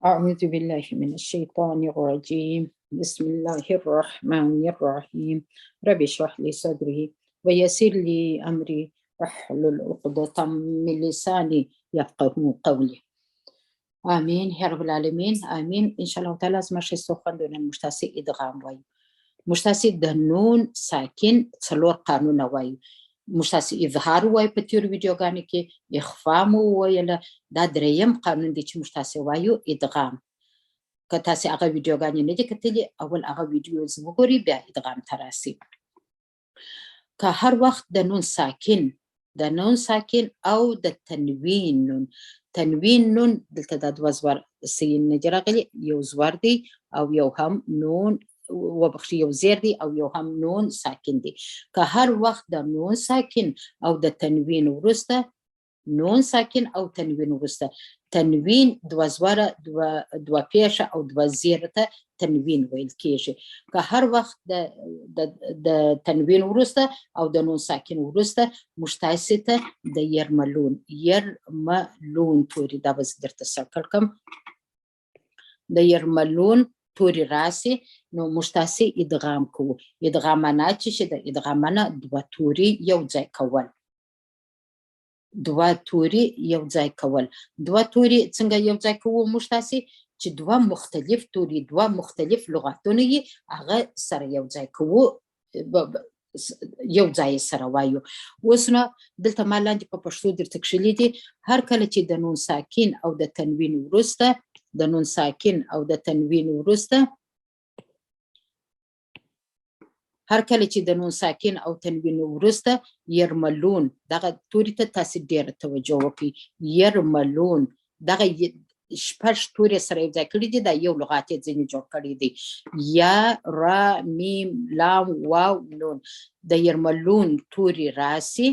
أعوذ بالله من الشيطان الرجيم. بسم الله الرحمن الرحيم. رب اشرح لي صدري ويسر لي أمري واحلل عقدة من لساني يفقه قولي. آمين یا رب العالمین، آمین. ان شاء الله تعالی زما ښایستو خویندو، نن موږ تاسې ادغام وایو. موږ تاسې د نون ساکن څلور قانونه وایو. موږ تاسې اظهار ووایو په تېرو ویډیوګانو کې، اخفا مو وویله. دا درېیم قانون دی چې موږ تاسې وایو ادغام. که تاسې هغه ویډیوګانې نه دي کتلي، اول هغه ویډیوز وګورئ، بیا ادغام ته راسئ. که هر وخت د نون ساکن، د نون ساکن او د تنوین نون، تنوین نون دلته دا دوه زور سین نه دي راغلي، یو زور دی او یو هم نون، وبخښي، یو زیر دی او یو هم نون ساکن دی. که هر وخت د نون ساکن او د تنوین وروسته، نون ساکن او تنوین وروسته، تنوین دوه زوره، دوه پیښه او دوه زیر ته تنوین ویل کیږي. که هر وخت د تنوین وروسته او د نون ساکن وروسته موږ تاسې ته د یرملون، یرملون توري، دا به زه درته سرکل کړم، د یرملون توري راسي، نو موږ تاسې ادغام کوو. ادغام معنا چې شي د ادغام معنا دوه توري یو ځای کول. دوه توري یو ځای کول. دوه توري څنګه یو ځای کوو موږ تاسې؟ چې دوه مختلف توري، دوه مختلف لغتونه یې هغه سره یو ځای کوو، یو ځای سره وایو. اوس نو دلته ما لاندې په پښتو درته کښلي دي. هر کله چې د نون ساکن او د تنوین وروسته، د نون ساکن او د تنوین وروسته، هر کله چې د نون ساکن او تنوین وروسته یرملون، دغه توري ته تاسې ډېره توجه وکړئ. یرملون دغه شپږ توري سره یو ځای کړي دي، دا یو لغات یې ځینې جوړ کړی دی. یا، را، میم، لام، واو، نون. د یرملون توري راسي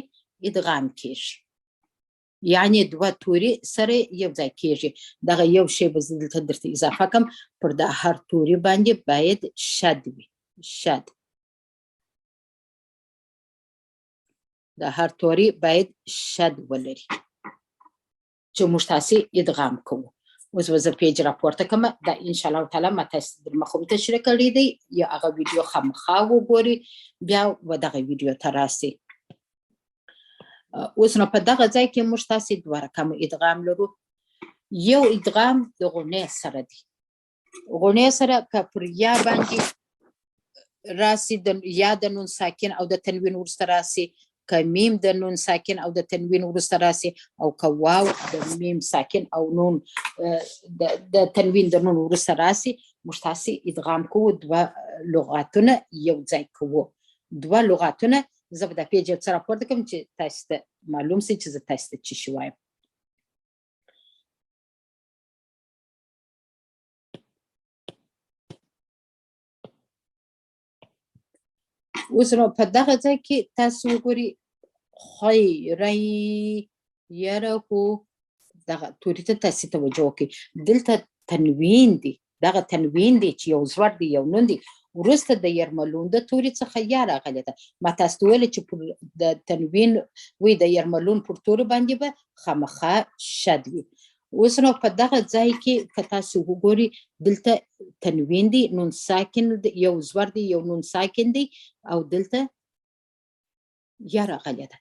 ادغام کیږي، یعنی دوه توري سره یو ځای کیږي. دغه یو شی به زه دلته درته اضافه کړم، پر دا هر توري باندې باید شد وي. شد د هر توري باید شد ولري چې موږ تاسې ادغام کوو. اوس به زه پیج راپورته کړم. دا ان شاء الله تعالی ما تاسې در مخه هم تشریح کړی دی، یا هغه ویډیو خامخا وګورئ، بیا و دغه ویډیو ته راسئ. اوس نو په دغه ځای کې موږ تاسې دوه رقمه ادغام لرو. یو ادغام د غونې سره دی. غونې سره که پر یا باندې راسي، د یا د نون ساکن او د تنوین وروسته راسي، که میم د نون ساکن او د تنوین وروسته راسي، او که واو د میم ساکن او نون د تنوین د نون وروسته راسي، موږ تاسې ادغام کوو، دوه لغاتونه یو ځای کوو. دوه لغاتونه زه به دا پیج یو څه راپورته کړم چې تاسې ته معلوم سي چې زه تاسې ته څه شي وایم. اوس نو په دغه ځای کې تاسو وګورئ، خیرا یره، دغه توري ته تاسو توجه وکړئ. دلته تنوین دی، دغه تنوین دی چې یو زور دی یو نون دی، وروسته د یرملون د توري څخه یا راغلې ده. ما تاسو ته ویل چې پر د تنوین وی د یرملون پر توري باندې به خامخا شد وي. اوس نو په دغه ځای کې که تاسو وګورئ، دلته تنوین دی، نون ساکن دی، یو زور دی یو نون ساکن دی، او دلته یا راغلې ده،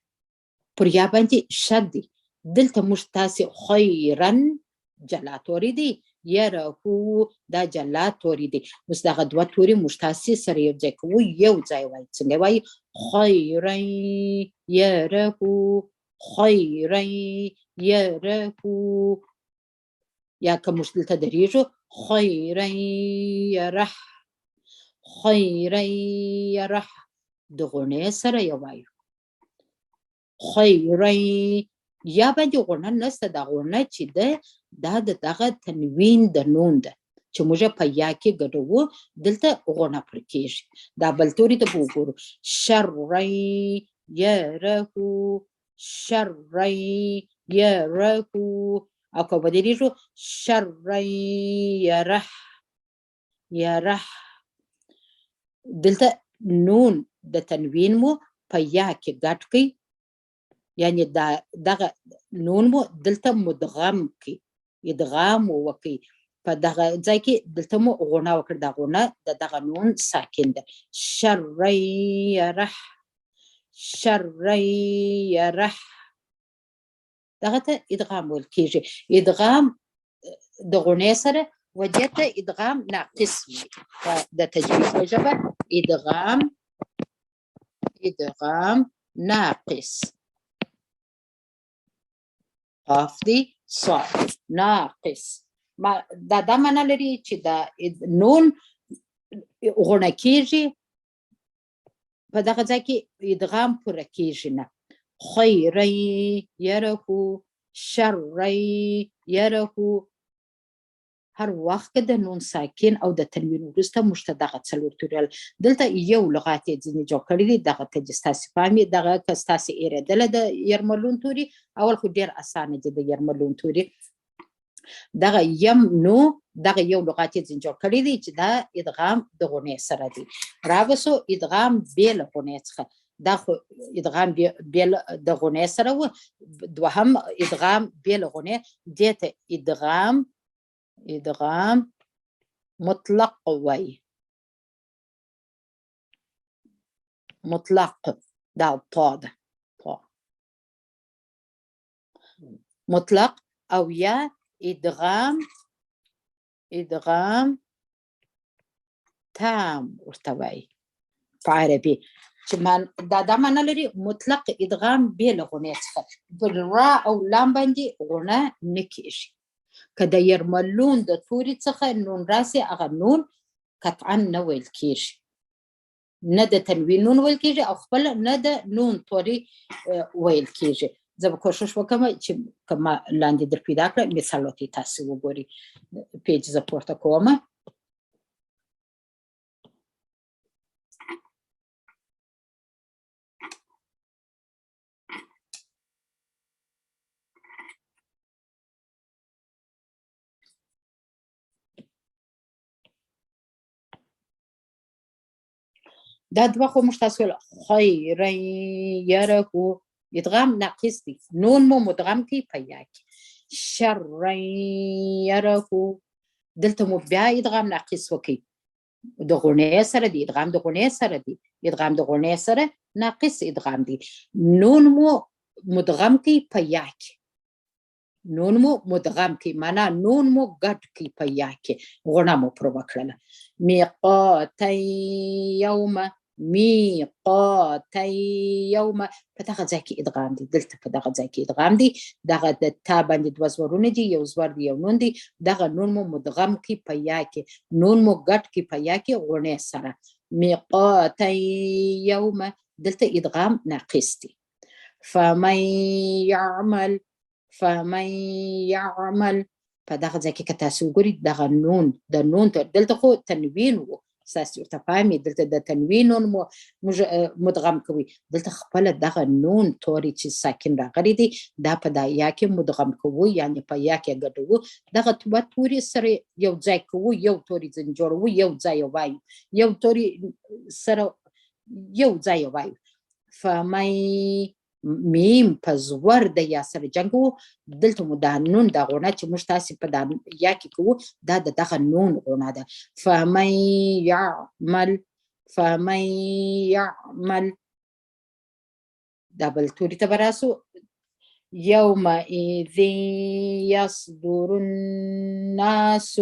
پر یا باندې شد دی. دلته موږ تاسې خیرن جلا توري دی، یره هو دا جلا توري دی. اوس دغه دوه توري موږ تاسې سره یو ځای کوو، یو ځای وایو. څنګه وایو؟ خیرا یره هو، خیرا یره هو. یا که موږ دلته درېږو، خیرا یره، خیرا یره، د غونې سره یې وایو. خیرا یا باندې غونه نشته، دا غونه چې ده دا د دغه تنوین د نون ده چې موږ په یا کې ګډوو، دلته غونه پر کېږي. دا بل توري ته به وګورو. شرا یره، شرا یره، او که ودرېږو شرا یره، یره، دلته نون د تنوین مو په یا کې ګډ کړئ، یعنی دا دغه نون مو دلته مدغم کړئ، ادغام مو وکړئ په په دغه ځای کې دلته مو غونه وکړه، دا غونه د دغه نون ساکن ده. شر یره، شر یره، دغه ته ادغام ویل کیږي. ادغام د غونې سره و دې ته ادغام ناقص وي. د تجوید په ژبه ادغام، ادغام ناقص، قاف دی صاد ناقص. ما دا دا معنا لري چې دا نون غونه کیږي په دغه ځای کې ادغام پوره کیږي نه. خیرا یره، شرا یره. هر وخت که د نون ساکن او د تنوین وروسته موږ ته دغه څلور توري دلته یو لغات یې ځینې جوړ کړي دي، دغه ته چې ستاسې پام وي، دغه که ستاسې هېرېدله د یرملون توري، اول خو ډېر اسانه دي د یرملون توري، دغه یم نو دغه یو لغات یې ځینې جوړ کړی دی چې دا ادغام د غونې سره دی. راوسو ادغام بې له غونې څخه، دا خو ادغام بې د غونې سره و. دوهم ادغام بې له غونې، دې ته ادغام، ادغام مطلق وایي. مطلق دا طا ده، طا مطلق، او یا ادغام، ادغام تام ورته وایي په عربي، چې دا دا معنا لري مطلق ادغام بې له غونې څخه، پر را او لام باندې غونه نه کېږي. که د یرملون د توري څخه نون راسي، هغه نون قطعا نه ویل کېږي، نه د تنوین نون ویل کېږي او خپله نه د نون توري ویل کېږي. زه به کوشش وکړم چې که ما لاندې در پیدا کړه مثال ورته تاسې وګورئ. پیج زه پورته کوم. دا دوه خو موږ تاسو ویل خیرا یره، ادغام ناقص دی، نون مو مدغم کی په یا کې. شرا یره، دلته مو بیا ادغام ناقص وکړي، د غونې سره دی، ادغام د غونې سره دی، ادغام د غونې سره ناقص ادغام دی. نون مو مدغم کی په یا کې، نون مو مدغم کی، معنا نون مو ګډ کی په یا کې، غونه مو پر وکړله. میقات یوم، میقات یوم، په دغه ځای کې ادغام دی، دلته په دغه ځای کې ادغام دی. دغه د تا باندې دوه زورونه دي، یو زور دی یو نون دی، دغه نون مو مدغم کی په یا کې، نون مو ګډ کی په یا کې غونې سره. میقات یوم، دلته ادغام ناقص دی. فمن یعمل، فمن یعمل، په دغه ځای کې که تاسو وګورئ دغه نون د نون ته دلته خو تنوین و، ستاسو ورته پام وي، دلته د تنوین نون مو موږ مدغم کوي، دلته خپله دغه نون توري چې ساکن راغلی دی دا په دا یا کې مدغم کوو، یعنې په یا کې ګډوو، دغه دوه توري سره یو ځای کوو، یو توري ځینې جوړوو، یو ځای وایو، یو توري سره یو ځای وایو. فمن میم په زور د یا سره جنګ وو، دلته مو دا نون دا غونه چې موږ تاسې په دا یا کې کوو دا د دغه نون غونه ده. فمن یعمل، فمن یعمل، دا بل توري ته به راسو. یومئذ یصدر الناس،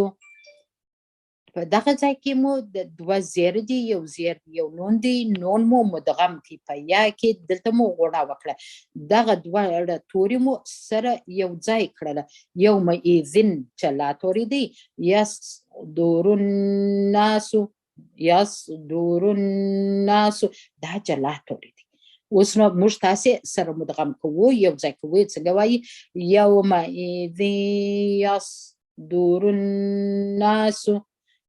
په دغه ځای کې مو د دوه زیر دي، یو زیر دی یو نون دی، نون مو مدغم کی په یا کې، دلته مو غوړه وکړه، دغه دواړه توري مو سره یو ځای کړله. یومئذ چې لا توري دی، یصدر الناس، یصدر الناس، دا جلا توري دی. اوس نو موږ تاسې سره مدغم کوو، یو ځای کوو. څنګه وایي؟ یومئذ یصدر الناس،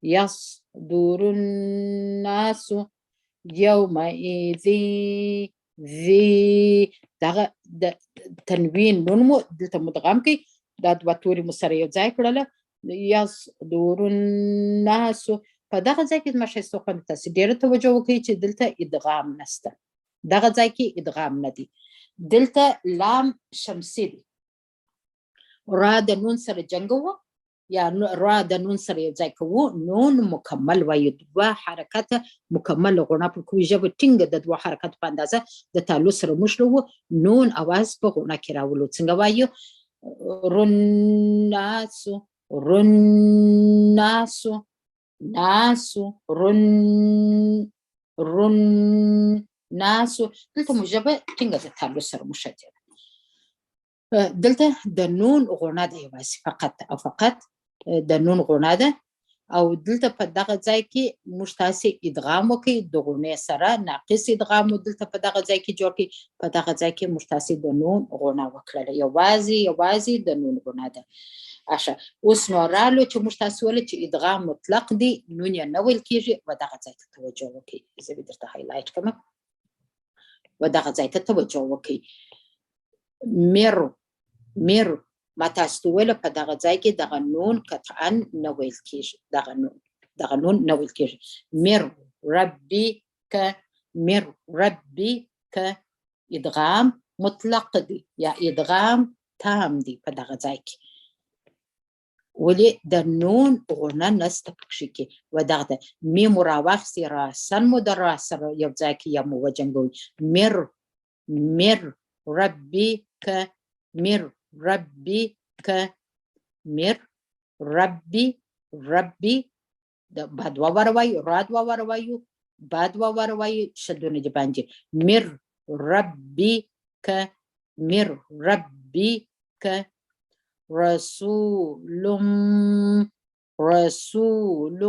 یصدر الناس، یومئذ ذی، دغه د تنوین نون مو دلته مدغم کړئ، دا دوه توري مو سره یو ځای کړله. یصدر الناس، په دغه ځای کې زما ښایسته خویندو تاسې ډېره توجه وکړئ چې دلته ادغام نشته، دغه ځای کې ادغام نه دی. دلته لام شمسي دی، را د نون سره جنګ وو، یا را د نون سره یو ځای کوو، نون مکمل وایو، دوه حرکت مکمل غونه پر کوو، ژبه ټینګه د دوه حرکت په اندازه د تالو سره مښلوو، نون اواز په غونه کې راولو. څنګه وایو؟ رناسو، رناسو، ناسو، رن، رن، ناسو. دلته مو ژبه ټینګه د تالو سره مښلې ده. دلته د نون غونه ده یوازې، فقط او فقط د نون غونه ده. او دلته په دغه ځای کې موږ تاسې ادغام وکړئ د غونې سره، ناقص ادغام مو دلته په دغه ځای کې جوړ کړئ. په دغه ځای کې موږ تاسې د نون غونه وکړله، یوازې یوازې د نون غونه ده. اشه اوس نو رالو چې موږ تاسې ویل چې ادغام مطلق دی، نون یې نه ویل کېږي، و دغه ځای ته توجه وکړئ. زه به درته highlight کړم، و دغه ځای ته توجه وکړئ. مر، مر، ما تاسو ته وویل په دغه ځای کې دغه نون قطعا نه ویل کېږي، دغه نون، دغه نون نه ویل کېږي. مر ربي ک، مر ربي ک، ادغام مطلق دی یا ادغام تام دی په دغه ځای کې. ولې د نون غونه نسته پکښې کې، و دغه ده میم مو راواخیستې، راسن مو د را سره یو ځای کې یا مو وجنګوئ. مر، مر ربي ک، مر ربي ک، مر ربي، ربي، د با دوه واره وایو، را دوه واره وایو، با دوه واره وایو، شدونه دي باندې. مر ربي ک، مر ربي ک، رسول، رسول،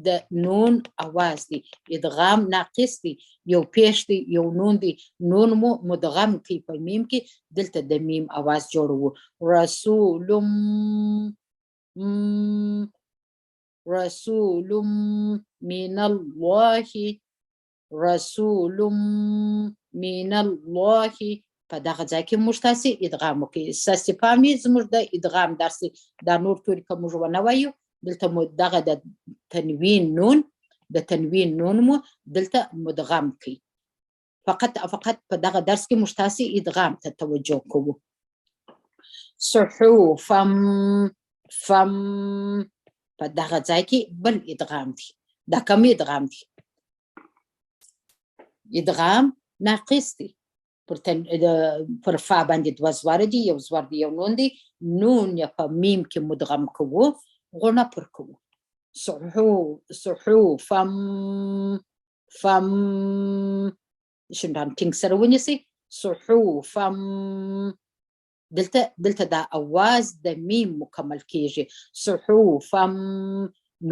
د نون اواز دی، ادغام ناقص دی، یو پیش دی، یو نون دی، نون مو مدغم کوي په میم کې، دلته د میم اواز جوړوو. رسول، رسول من الله، رسول من الله. په دغه ځای کې موږ تاسې ادغام وکړئ. ستاسې پام یې زموږ د ادغام درس دی، دا نور توري که موږ ونه وایو، دلته مو دغه د تنوین نون، د تنوین نون مو دلته مدغم کړئ. فقط او فقط په دغه درس کې موږ تاسې ادغام ته توجه کوو. صحفا، فم، په دغه ځای کې بل ادغام دی، دا کم ادغام دی، ادغام ناقص دی. پر فا باندې دوه زواره دي، یو زوار دی یو نون دی، نون یې په میم کې مدغم کوو، غونه پر کوو. صحفا، فم، شونډان ټینګ سره ونیسئ. صحفا، دلته دا اواز د میم مکمل کیږي. صحفا،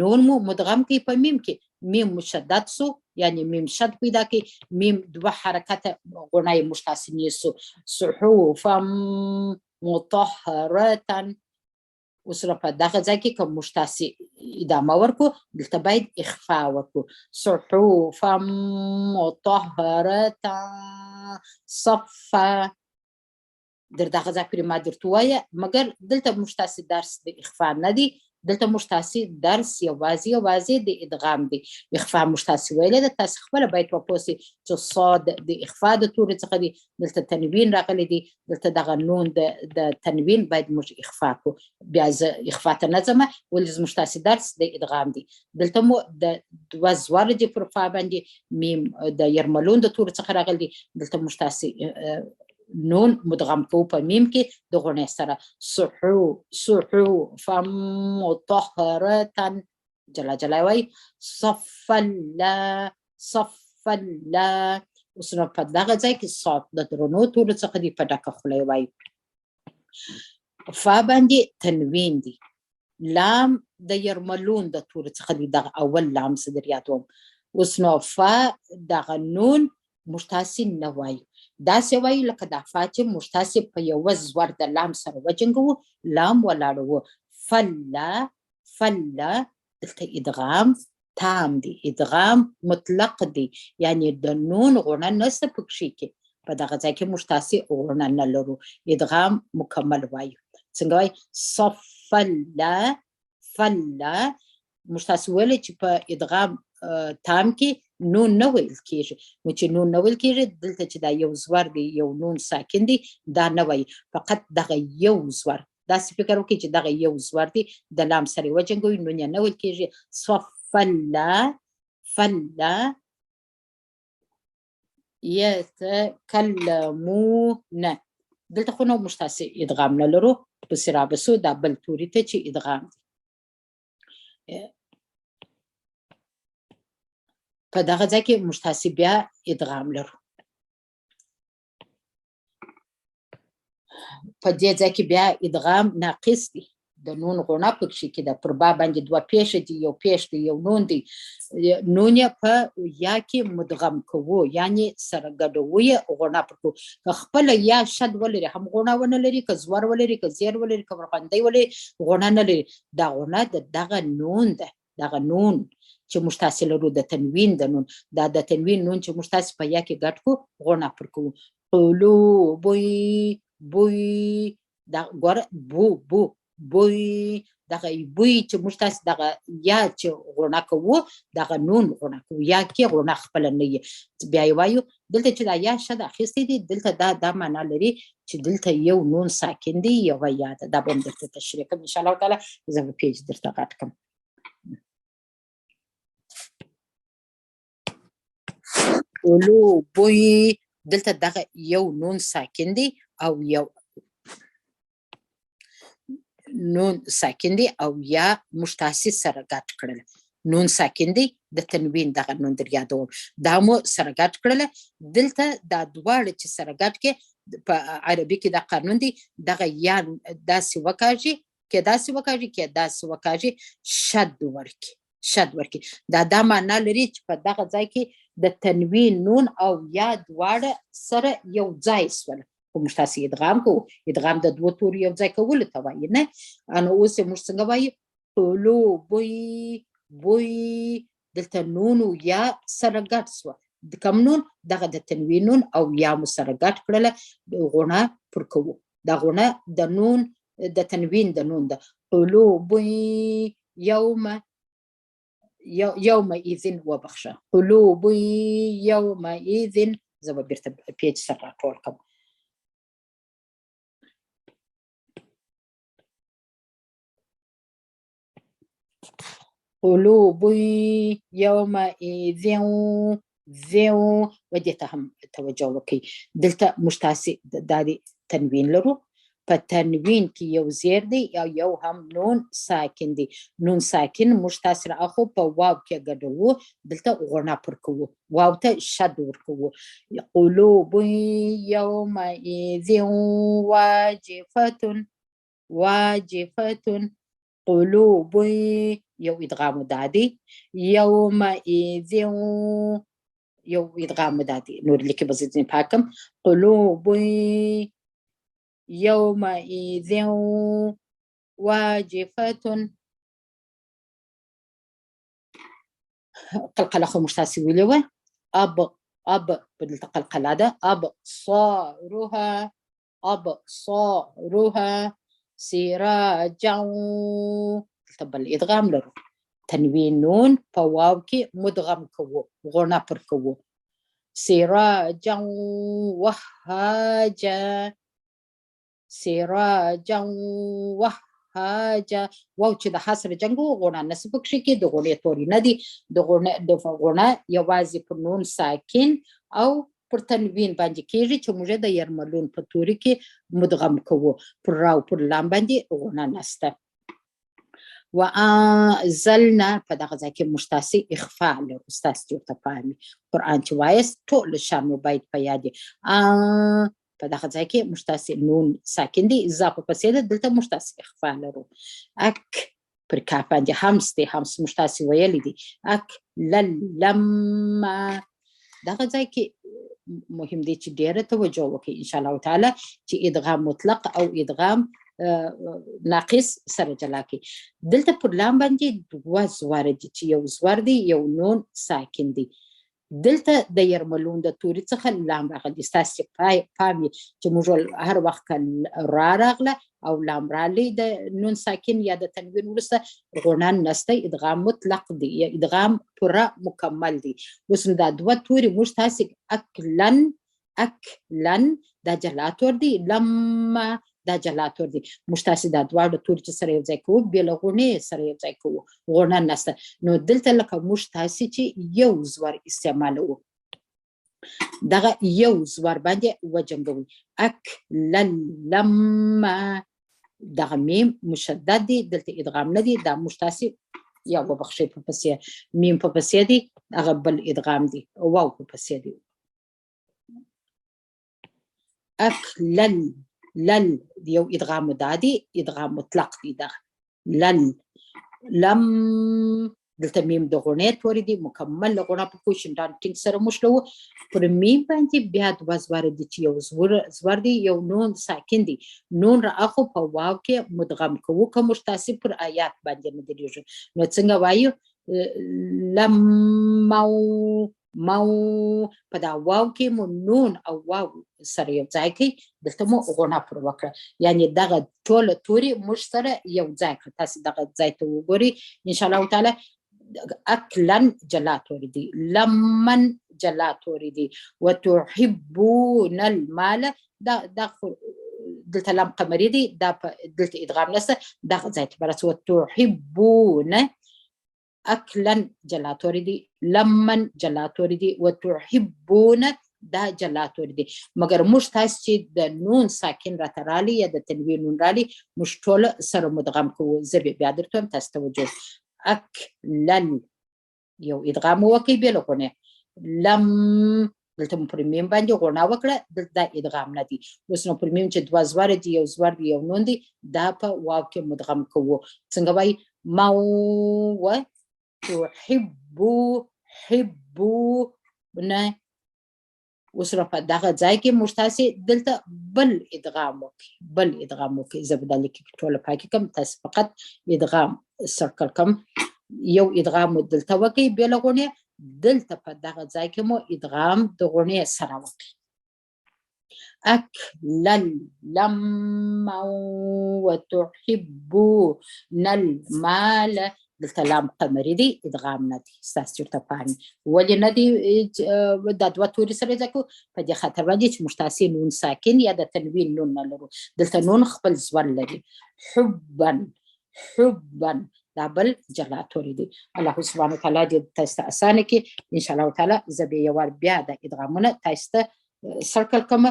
نون مو مدغم کوي په میم کې، میم مشدد سو، یعنی میم شد پیدا کوي، میم دوه حرکته غونه یې موږ تاسې نیسو. صحفا مطهرة. اوس نو په دغه ځای کې که موږ تاسې ادامه ورکړو، دلته باید اخفا وکړو. صحفا مطهرة صفا، در دغه ځای پورې ما درته ووایه، مګر دلته موږ تاسې درس د اخفا نه دی، دلته موږ تاسې درس یوازې یوازې د ادغام دی. اخفا موږ تاسې ویلې ده، تاسې خپله باید وپوه سئ چې صاد د اخفا د توري څخه دی، دلته تنوین راغلی دی، دلته دغه نون د تنوین باید موږ اخفا کړو. بیا زه اخفا ته نه ځم، ولې زموږ تاسې درس د ادغام دی. دلته مو د دوه زواره دي پر فا باندې، میم د یرملون د توري څخه راغلی دی، دلته موږ تاسې نون مدغم کوو په میم کې د غونې سره. صحو فمطهرة، جلا جلا وایي. صفا لا، صفا لا. اوس نو په دغه ځای کې صاد د درنو تورو څخه دی، په ډکه خوله یې وایي. فا باندې تنوین دی، لام د یرملون د تورو څخه دی، دغه اول لام زه در یادوم. اوس نو فا دغه نون موږ تاسې نه وایو، داسې وایو لکه دا فا چې موږ تاسې په یوه زور د لام سره وجنګوو، لام ولاړوو. فلا، فلا، دلته ادغام تام دی، ادغام مطلق دی، یعنی د نون غونه نسته پکښې کې، په دغه ځای کې موږ تاسې غونه نه لرو، ادغام مکمل وایو. څنګه وایي؟ صفلا، فلا. موږ تاسې ویلې چې په ادغام تام کې نون نه ویل کیږي، نو چې نون نه ویل کیږي، دلته چې دا یو زور دی یو نون ساکن دی، دا نه وایي، فقط دغه یو زور داسې فکر وکړئ چې دغه یو زور دی، د لام سره یې وجنګوي، نون یې نه ویل کېږي. صفلا فلا یتکلمون. دلته خو نو موږ تاسې ادغام نه لرو، پسې رابسو دا بل توري ته چې ادغام دی. په دغه ځای کې موږ تاسې بیا ادغام لرو. په دې ځای کې بیا ادغام ناقص دی، د نون غونه پکښې کې ده، پر با باندې دوه پېښې دي، یو پېښ دی یو نون دی. نون یې په یا کې مدغم کوو، یعنې سره ګډوو یې، غونه پر کوو. که خپله یا شد ولري هم غونه ونه لري، که زور ولري، که زیر ولري، که ورغندی ولري، غونه نه لري. دا غونه د دغه نون ده، دغه نون چې موږ تاسې لرو د تنوین د نون، دا د تنوین نون چې موږ تاسې په یا کې ګډ کړو غونه پر کوو. قلو بوی بوی، دا ګوره بو بو بوی، دغه بوی چې موږ تاسې دغه یا چې غونه کوو دغه نون غونه کوو، یا کې غونه خپله نه وي. بیا یې وایو دلته چې دا یا شد اخیستی دی، دلته دا دا معنا لري چې دلته یو نون ساکن دی یوه یا ده. دا به هم درته تشریح کړم ان شاء الله تعالی، زه به پیج درته غټ کړم. قلو بوی، دلته دغه یو نون ساکن دی او یو نون ساکن دی او یا موږ تاسې سره ګډ کړل. نون ساکن دی د تنوین دغه نون در یادوم، دا مو سره ګډ کړل. دلته دا دواړه چې سره ګډ کې په عربي کې دا قانون دی، دغه یا داسې وکاږي، که داسې وکاږي، که داسې وکاږي، شد ورکي، شد ورکي. دا دا معنا لري چې په دغه ځای کې د تنوین نون او یا دواړه سره یو ځای سول. خو موږ تاسې ادغام کوو، ادغام د دوو تورو یو ځای کولو ته وایي نه. نو اوس یې موږ څنګه وایو؟ قلو بوی بوی، دلته نون او یا سره ګډ سوه. د کوم نون؟ دغه د تنوین نون او یا مو سره ګډ کړله، غونه پر کوو. دا غونه د نون د تنوین د نون ده. قلوب یوم یومئذ وبخښه، قلوب یومئذ. زه به بیرته پیج سره راټول کړم. قلوب یومئذ ذو، و دې ته هم توجه وکړئ. دلته موږ تاسې دا دی تنوین لرو، په تنوین کې یو زیر دی او یو هم نون ساکن دی. نون ساکن موږ تاسې را اخو په واو کې ګډوو، دلته غونه پر کوو، واو ته شد ورکوو. قلوب یومئذ واجفة، واجفة. قلوب یو ادغام دا دی، یومئذ یو ادغام دا دی. نور لیکي به زه ځینې پاک کړم. قلوب یومئذ واجفة. قلقله خو موږ تاسې ویلې وه. اب اب په دلته قلقله ده. ابصارها ابصارها سراجا، دلته بل ادغام لرو. تنوین نون په واو کې مدغم کوو، غونه پر کوو. سراجا وهاجا، سراجا وهاجا. واو چې د ها سره جنګ وو، غونه نه څه پکښې کې، د غونې توري نه دي. د غونه یوازې پر نون ساکن او پر تنوین باندې کېږي چې موږ د یرملون په توري کې مدغم کوو. پر را او پر لام باندې غونه نسته. وانزلنا په دغه ځای کې موږ تاسې اخفاء لرو، ستاسې چې ورته پام وي. قرآن چې وایاست ټول شیان مو باید په یاد وي. په دغه ځای کې موږ تاسې نون ساکن دی، اضافه پسې ده، دلته موږ تاسې اخفاء لرو. اک پر کاف باندې همس دی، همس موږ تاسې ویلی دی. اک للما، دغه ځای کې مهم دی چې ډېره توجه وکړئ ان شاء الله تعالی چې ادغام مطلق او ادغام ناقص سره جلا کړئ. دلته پر لام باندې دوه زواره دي، چې یو زوار دی یو نون ساکن دی. دلته د یرملون د توري څخه لام راغلی. ستاسې پام وي چې موږ هر وخت که را راغله او لام رالی د نون ساکن یا د تنوین وروسته غونه نسته، ادغام مطلق دی، یا ادغام پوره مکمل دی. اوس نو دا دوه توري موږ تاسې اکلن، اکلن دا جلا تور دی، لما دا جلا تور دی. موږ تاسې دا دواړه توري چې سره یو ځای کوو، بې له غونې سره یو ځای کوو، غونه نسته. نو دلته لکه موږ تاسې چې یو زور استعمالوو، دغه یو زور باندې وجنګوي. اک لل لما، دغه میم مشدد دی، دلته ادغام نه دی. دا موږ تاسې یا وبخښئ په پسې میم په پسې دی، هغه بل ادغام دی، واو په پسې دی. اک لل لل یو ادغام دا دی، ادغام مطلق دی. دغه لل لم دلته میم د غونې توري دی، مکمل غونه په کوشن ډان ټینګ سره مشلو. پر میم باندې بیا دوه زوار دي چې یو زور دی، یو نون ساکن دی. نون را اخو په واو کې مدغم کوو، که موږ تاسې پر آیات باندې نه درېږو. نو څنګه وایو؟ لم مو مو، په دا واو کې مو نون او واو سره یو ځای کړئ، دلته مو غونه پر وکړه. یعنې دغه ټوله توري موږ سره یو ځای کړه. تاسې دغه ځای ته وګورئ ان شاء الله تعالی. اکلن جلا توري دي، لمن جلا توري دي، وتحبون المال دا دلته لام قمري دي، دا دلته ادغام نسته، دغه ځای ته برسو. وتحبون اکلن جلا توري دي، لمن جلا توري دي، وتحبون دا جلا توري دي. مګر موږ تاسو چې د نون ساکن راته رالي یا د تنوین نون رالي، موږ ټول سره مدغم کوو. زه به بیا درته وایم، تاسو توجه. اک لل یو ادغام وکړئ بې له غونې. لم دلته مو پر میم باندې غونه وکړه، دلته دا ادغام نه دی. اوس نو پر میم چې دوه زور دي، یو زور دی یو نون دی، دا په واو کې مدغم کوو. څنګه وایي؟ مو و تحبو حبو نه. اوس نو په دغه ځای کې موږ تاسې دلته بل ادغام وکړئ، بل ادغام وکړئ. زه به دا لیکي ټوله پاکې کړم، تاسې فقط ادغام سرکل کړم. یو ادغام مو دلته وکړئ بې له غونې، دلته په دغه ځای کې مو ادغام د غونې سره وکړئ. اک لل لما وتحبون المال، دلته لام قمري دی، ادغام نه دی. ستاسو چېرته پام ولې نه دی؟ دا دوه توري سره ځای کوو په دې خاطر باندې چې موږ تاسې نون ساکن یا د تنوین نون نه لرو. دلته نون خپل زور لري. حبا حبا دا بل جلا توري دی. الله سبحانه وتعالی دې تاسو ته اسانه کړي ان شاء الله تعالی. زه به یو وار بیا د ادغامونه تاسو ته سرکل کړم،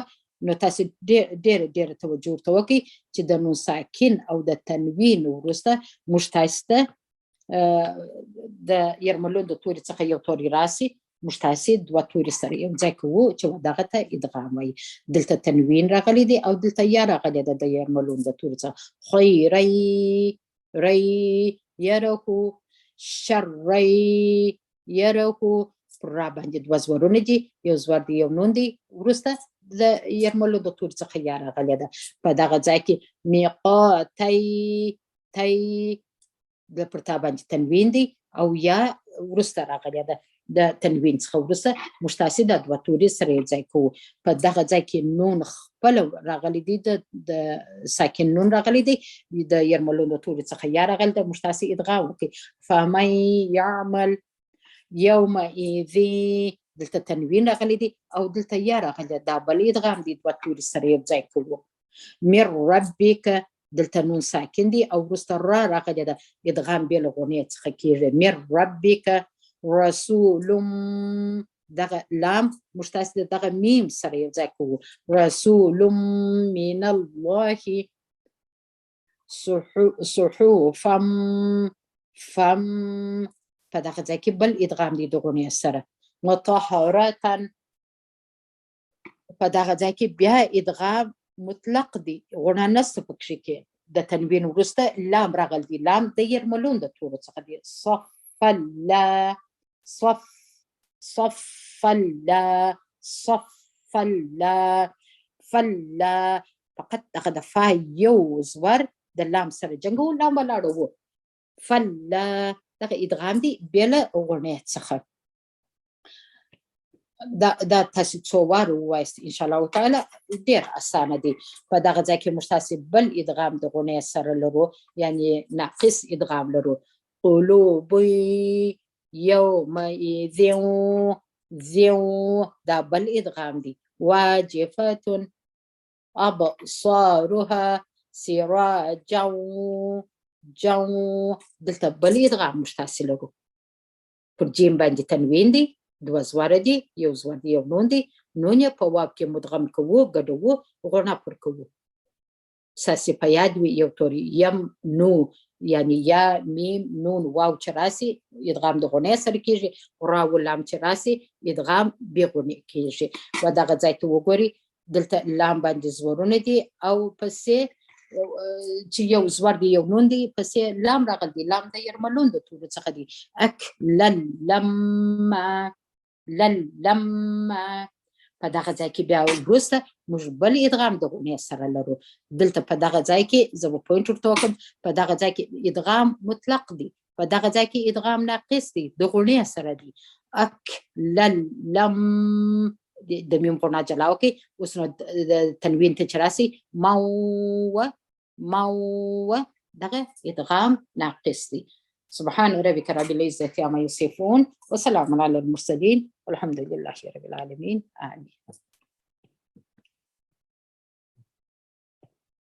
نو تاسو ډېر ډېر ډېر توجه ورته وکړئ چې د نون ساکن او د تنوین وروسته موږ تاسو ته د یرملون د توري څخه یو توري راسي، موږ تاسې دوه توري سره یو ځای کوو چې دغه ته ادغام وایي. دلته تنوین راغلی دی او دلته یا راغلی ده د یرملون د توري څخه. خیری ری یره شری یره، پر را باندې دوه زورونه دي، یو زور دی یو نون دی، وروسته د یرملو د توري څخه یا راغلی ده. په دغه ځای کې میقاتی تی د پر تا باندې تنوین دی او یا وروسته راغلی ده. د تنوین څخه وروسته موږ تاسې دا دوه توري سره یو ځای کوو. په دغه ځای کې نون خپله راغلی دی، د ساکن نون راغلی دی، د یرملو د توري څخه یا راغلی ده، موږ تاسې ادغام وکړئ. فمن یعمل یومئذ، دلته تنوین راغلی دی او دلته یا راغلی ده، دا بل ادغام دی، دوه توري سره یو ځای کوو. من ربک، دلته نون ساکن دی او وروسته را راغلی ده، ادغام بې له غونې څخه کېږي. من ربک رسول، دغه لام موږ تاسې د دغه میم سره یو ځای کوو. رسول من الله صحفا فم، په دغه ځای کې بل ادغام دی د غونې سره. مطهرة، په دغه ځای کې بیا ادغام مطلق دی، غونه نسته پکښې کې. د تنوین وروسته لام راغلی دی، لام د یرملون د تورو څخه دی. صف لا صف صف لا صف لا فلا، فقط دغه د فا یو زور د لام سره جنګو، لام ولاړو وو. فلا دغه ادغام دی بې له غونې څخه. دا تاسې څو وار ووایاست ان شاء الله تعالی، ډېر اسانه دی. په دغه ځای کې موږ تاسې بل ادغام د غونې سره لرو، یعنی ناقص ادغام لرو. قلوب یومئذ ذو، دا بل ادغام دی. واجفة، ابصارها سراجا جو. دلته بل ادغام موږ تاسې لرو. پر جیم باندې تنوین دی، دوه زوره دي، یو زور دی، یو نون دی. نون یې په واو کې مدغم کوو، ګډوو، غوڼه پر کوو. ستاسې په یاد وي یو توری یم نو، یعنی یا میم نون واو چې راسي ادغام د غونې سره کېږي، را و لام چې راسي ادغام بې غونې کېږي. و دغه ځای ته وګورئ، دلته لام باندې زورونه دي او پسې چې یو زور دی یو نون دی، پسې لام راغلی دی. لام د یرملون د تورو څخه دی. اک لل لما لل لما. په دغه ځای کې بیا وروسته موږ بل ادغام د غونې سره لرو. دلته په دغه ځای کې زه به پوینټ ورته وکړم. په دغه ځای کې ادغام مطلق دی، په دغه ځای کې ادغام ناقص دی، د غونې سره دی. اک لل لم، د میم غوڼه جلا وکړئ. اوس نو د تنوین ته چې راسي مو مو، دغه ادغام ناقص دی. سبحان ربك رب العزة عما يصفون وسلام على المرسلين والحمد لله رب العالمين. آمين.